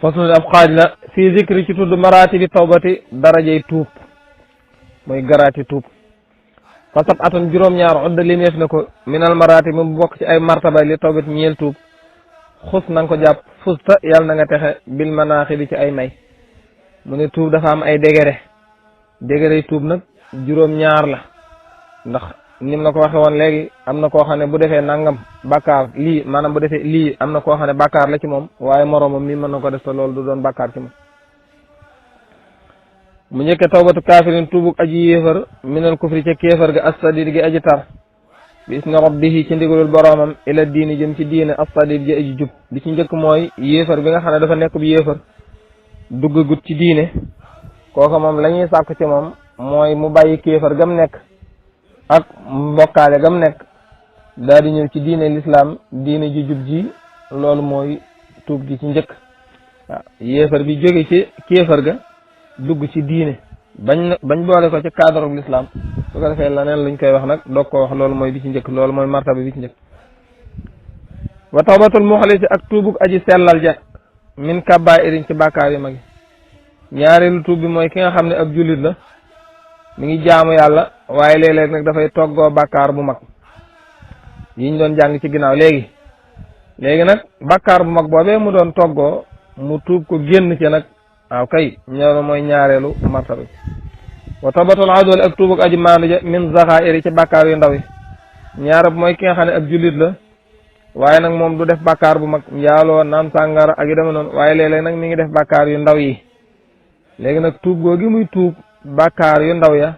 fasul ab xaaj la fii zikri ci tudd maraati bi tawbati darajey tuub mooy garaati tuub fasab atan juróom-ñaar udda limeef na ko minal maraati mu bokk ci ay martaba li tawbati ñeel tuub xus na nga ko jàpp fusta yàlla na nga texe bil manaaxi bi ci ay may mu ne tuub dafa am ay dégere tuub nag juróom-ñaar la ndax nim la ko waxe woon léegi am na koo xam ne bu defee nangam bàkkaar lii maanaam bu defee lii am na koo xam ne bàkkaar la ci moom waaye moroomam mi mën na ko def te loolu du doon bàkkaar ci moom mu njëkke tawbatu kaafirin tuubuk aji yéefar minal kufri ca kéefar ga assadid gi aji tar bi isni rabbihi ci ndigalul boroomam ila diini jëm ci diine assadid gi aji jub bi ci njëkk mooy yéefar bi nga xam ne dafa nekk bu yéefar duggagut ci diine kooka moom la ñuy sàkk ci moom mooy mu bàyyi kéefar gam nekk ak mbokkaale gam nekk daal di ñëw ci diine l'islam diine ji jub ji loolu mooy tuub gi ci njëkk waaw yéefar bi jóge ci kéefar ga dugg ci diine bañ boole ko ci cadre l'islam su ko defee leneen luñ koy wax nag doog ko wax loolu mooy bi ci njëkk loolu mooy martaba bi ci njëkk wa tawbatul muxlisi ak tuubug aji sellal ja min kabaa'irin ci bàkkaar yu mag yi ñaareelu tuub bi mooy ki nga xam ne ab jullit la mi ngi jaamu yàlla waaye léeg-léeg nag dafay toggoo bàkkaar bu mag yiñ doon jàng ci ginnaaw léegi nag bàkkaar bu mag boobee mu doon toggoo mu tuub ko génn ci nag waaw kay ñëw mooy ñaareelu martaba bi wa tabatul adol ak tuubug aji maandu ja min zaxaa'iri ci bàkkaar yu ndaw yi ñaarab mooy ki nga xam ne ab jullit la waaye nag moom du def bàkkaar bu mag njaaloo naan sàngara ak yu deme noonu waaye léeg-léeg nag mi ngi def bàkkaar yu ndaw yi léegi nag tuub googi muy tuub bàkkaar yu ndaw ya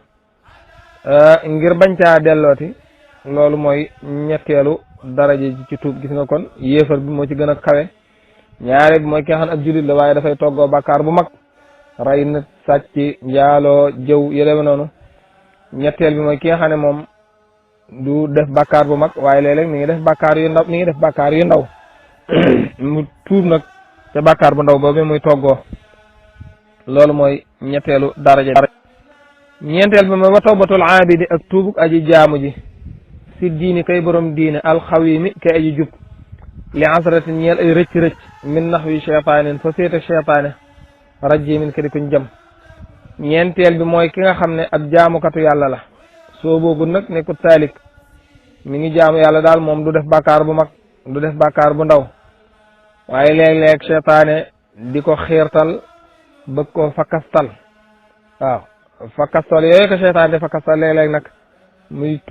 ngir bañ caa dellooti loolu mooy ñetteelu daraje ci tuub gis nga kon yéefar bi moo ci gën a kawe ñaare bi mooy ki nga xam ne ab jullit la waaye dafay toggoo bàkkaar bu mag rey nit sàcc njaaloo jëw yu deme noonu ñetteel bi mooy ki nga xam ne moom du def bàkkaar bu mag waaye léeg-léeg mi ngi def bàkkaar yu ndaw mu tuub nag te bàkkaar bu ndaw boobu muy toggoo loolu mooy ñetteelu daraja ñeenteel bi mooy wa tawbatul aabidi ak tuubuk aji jaamu ji si diini kay borom diine alxawimi kay aji jub li asratin ñeel ay rëcc min naxwi cheytaanin fa féete cheytaane rajimin ka di kuñ jëm ñeenteel bi mooy ki nga xam ne ab jaamukatu yàlla la soo boobu nag nekkut saalik mi ngi jaamu yàlla daal moom du def bàkkaar bu mag du def bàkkaar bu ndaw waaye léeg-léeg cheytaane di ko xiirtal bëgg ko fakastal waaw fakastal yooyu ko cheytaane di fakastal léeg-léeg nag muy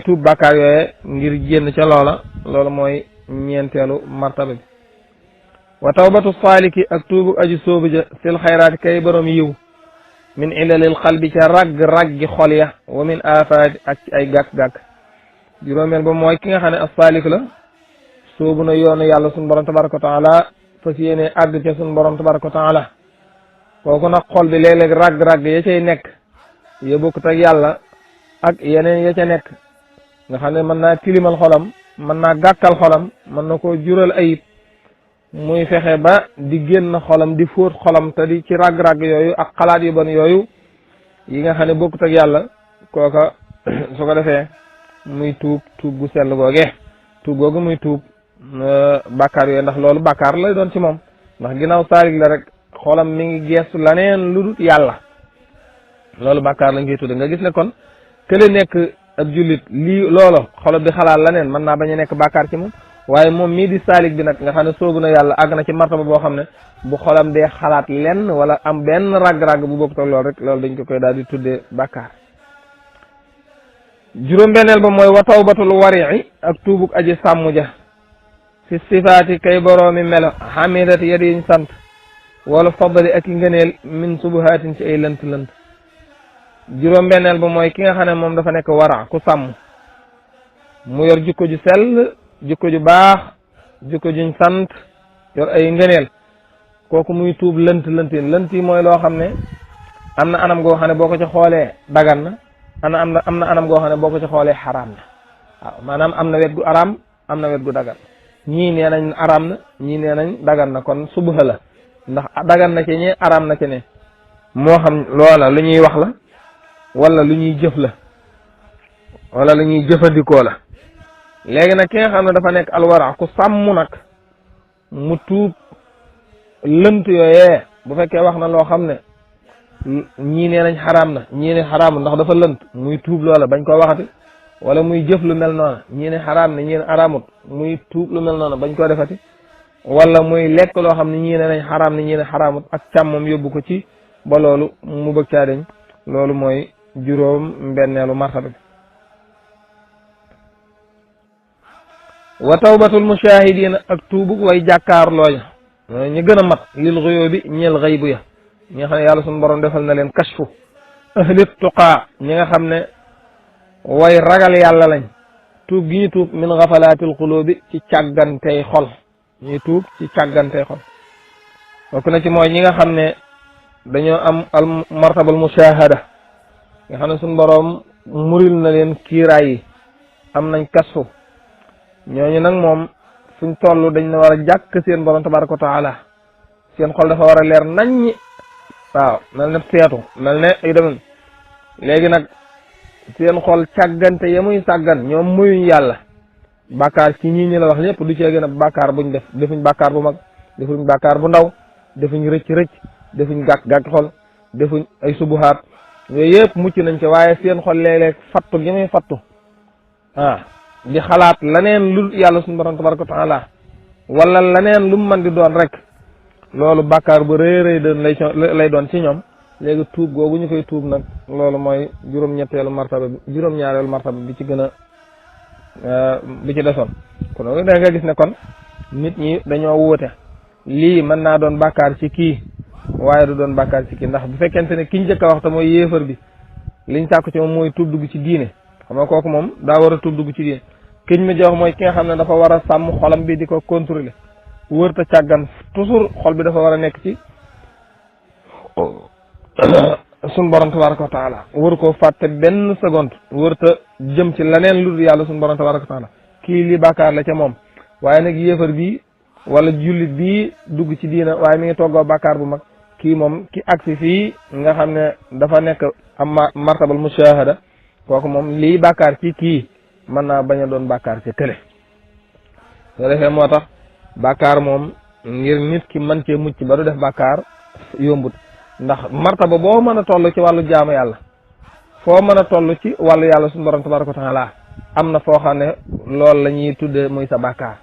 tuub bàkkaar yooye ngir génn ca loola loolu mooy ñeenteelu martaba bi wa tawbatu saaliki ak tuubu aji soobu ja sil xayraati kay borom yiw min ilalil xalbi ca raggi xol ya wa min afaati ak ci ay gàkk-gàkk juróomeel ba mooy ki nga xam ne as saalik la soobu na yoonu yàlla suñu borom tabaraka wa taala fas yéene àgg ca suñu borom tabaraka wa taala kooku nag xol bi léeg-léeg ragg-ragg ya cay nekk ya bokkut ak yàlla ak yeneen ya ca nekk nga xam ne mën naa tilimal xolam mën naa gàkkal xolam mën na koo jural ayib muy fexe ba di génn xolam di fóot xolam te di ci ragg-ragg yooyu ak xalaat yu bon yooyu yi nga xam ne bokkut ak yàlla kooka su ko defee muy tuub gu sell googee tuub googu muy tuub bàkkaar yooyu ndax loolu bàkkaar lay doon ci moom ndax ginnaaw saarig la rek xolam mi ngi geestu laneen lu dul yàlla loolu bàkkaar lañ koy tudde nga gis ne kon kële nekk ab jullit lii loolo xolam di xalaat laneen mën naa bañ a nekk bàkkaar ci moom waaye moom mii di saalik bi nag nga xam ne soobu na yàlla àgg na ci martaba boo xam ne bu xolam dee xalaat lenn wala am benn ragg-ragg bu bokkut ak loolu rek loolu dañ ko koy daal di tuddee bàkkaar juróom-benneel ba mooy wa tawbatul wari'i ak tuubuk aji sàmm ja fi sifaati kay boroomi melo xamidati yadi yiñ sant wala fadli ak i ngëneel min subuhaatin ci ay lënt juróom-benneel ba mooy ki nga xam ne moom dafa nekk wara ku sàmm mu yor jikko ju sell jikko ju baax jikko juñ sant yor ay ngëneel kooku muy tuub lënt yi mooy loo xam ne am na anam goo xam ne boo ko ci xoolee dagan na am na anam goo xam ne boo ko ci xoolee xaraam na waaw maanaam am na wet gu araam am na wet gu dagan ñii nee nañ araam na ñii nee nañ dagan na kon subha la ndax dagan na ci ñi araam na ci ne moo xam loola lu ñuy wax la wala lu ñuy jëf la wala lu ñuy jëfandikoo la léegi nag ki nga xam ne dafa nekk alwara ku sàmm nag mu tuub lënt yooyee bu fekkee wax na loo xam ne ñii nee nañ xaraam na ñii ne xaraamul ndax dafa lënt muy tuub loola bañ koo waxati wala muy jëf lu mel noona ñii ne xaraam na ñii ne xaraamut muy tuub lu mel noona bañ koo defati wala muy lekk loo xam ne ñii ne nañ xaraam ne ñii ne xaraamut ak càmmam yóbbu ko ci ba loolu mu bëgg caa deñ loolu mooy juróom mbenneelu martaba bi wa tawbatul mushahidina ak tuubug way jàkkaarlooña ñu gën a mat lil xuyoo bi ñeel xaybu ya ñi nga xam ne yàlla suñu borom defal na leen kashfu ahlit tuqaa ñi nga xam ne way ragal yàlla lañ tuub gi ñu tuub min xafalaatil xuloobi ci càggantey xol ñuy tuub ci càggantey xol bokk na ci mooy ñi nga xam ne dañoo am al martabal mushahada nga xam ne suñu borom muril na leen kiiraay yi am nañ kashfu ñooñu nag moom fuñ toll dañ na war a jàkk seen borom tabaraka wa taala seen xol dafa war a leer naññi waaw mel ne seetu mel ne ay demen léegi nag seen xol càggante ya muy sàggan ñoom muyuñ yàlla bàkkaar ci ñii ñi la wax ñëpp du cee gën a bàkkaar buñ def defuñ bàkkaar bu mag defuñ bàkkaar bu ndaw defuñ rëcc defuñ gàkk xol defuñ ay subuhaat yooyu yëpp mucc nañ ci waaye seen xol léeg-léeg fattu gi muy fattu di xalaat laneen lu yàlla suñu borom tabaraka wa taala wala laneen lu mu mën di doon rek loolu bàkkaar bu rëy doon lay doon ci ñoom léegi tuub googu ñu koy tuub nag loolu mooy juróom-ñetteelu martaba bi juróom-ñaareelu martaba bi ci gën a bi ci desoon kon da nga gis ne kon nit ñi dañoo wuute lii mën naa doon bàkkaar ci kii waaye du doon bàkkaar ci kii ndax bu fekkente ne kiñ njëkk a wax te mooy yéefar bi liñ sàkku ci moom mooy tuub dugg ci diine xam nga kooku moom daa war a tuub dugg ci diine kiñ mi jox mooy ki nga xam ne dafa war a sàmm xolam bi di ko contrôler wërta càggan toujours xol bi dafa war a nekk ci sun borom tabaraka wa taala wër koo fàtte benn seconde wërta jëm ci leneen lu dul yàlla sun borom tabaraka wa taala kii li bàkkaar la ca moom waaye nag yéefar bii wala jullit bii dugg ci diina waaye mi ngi toggoo bàkkaar bu mag kii moom ki agsi fii nga xam ne dafa nekk am martabal mushahada kooku moom lii bàkkaar ci kii mën naa bañ a doon bàkkaar ci kële soo defee moo tax bàkkaar moom ngir nit ki mën cee mucc ba du def bàkkaar yombut ndax martaba boo mën a toll ci wàllu jaamu yàlla foo mën a toll ci wàllu yàlla suñu borom tabaraka wa taala am na foo xam ne loolu la ñuy tudde muy sa bàkkaar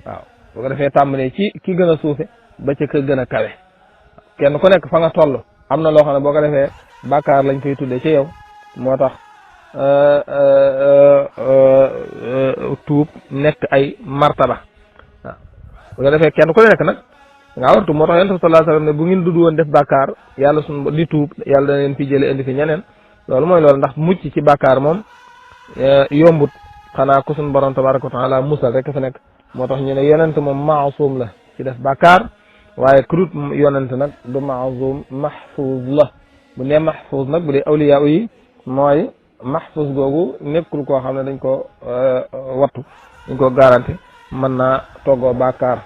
waaw bu ko defee tàmbalee ci ki gën a suufe ba ca ka gën a kawe kenn ku nekk fa nga toll am na loo xam ne boo ko defee bàkkaar lañ koy tudde ci yow moo tax tuub nekk ay martaba waaw bu ko defee kenn ku nekk nag nga war tuub moo tax yonent bi sallallahu alayhi wasallam ne bu ngeen dudd woon def bàkkaar yàlla suñu di tuub yàlla dana leen fi jële indi fi ñeneen loolu mooy loolu ndax mucc ci bàkkaar moom yombut xanaa ku suñu borom tabaraka wa taala musal rek fa nekk moo tax ñu ne yonent moom maasum la ci def bàkkaar waaye kurut yonent nag du maasum mahfuz la bu ne mahfuz nag bu dee awliya yi mooy mahfuz googu nekkul koo xam ne dañ ko wattu dañ ko garanti mën naa toggoo bàkkaar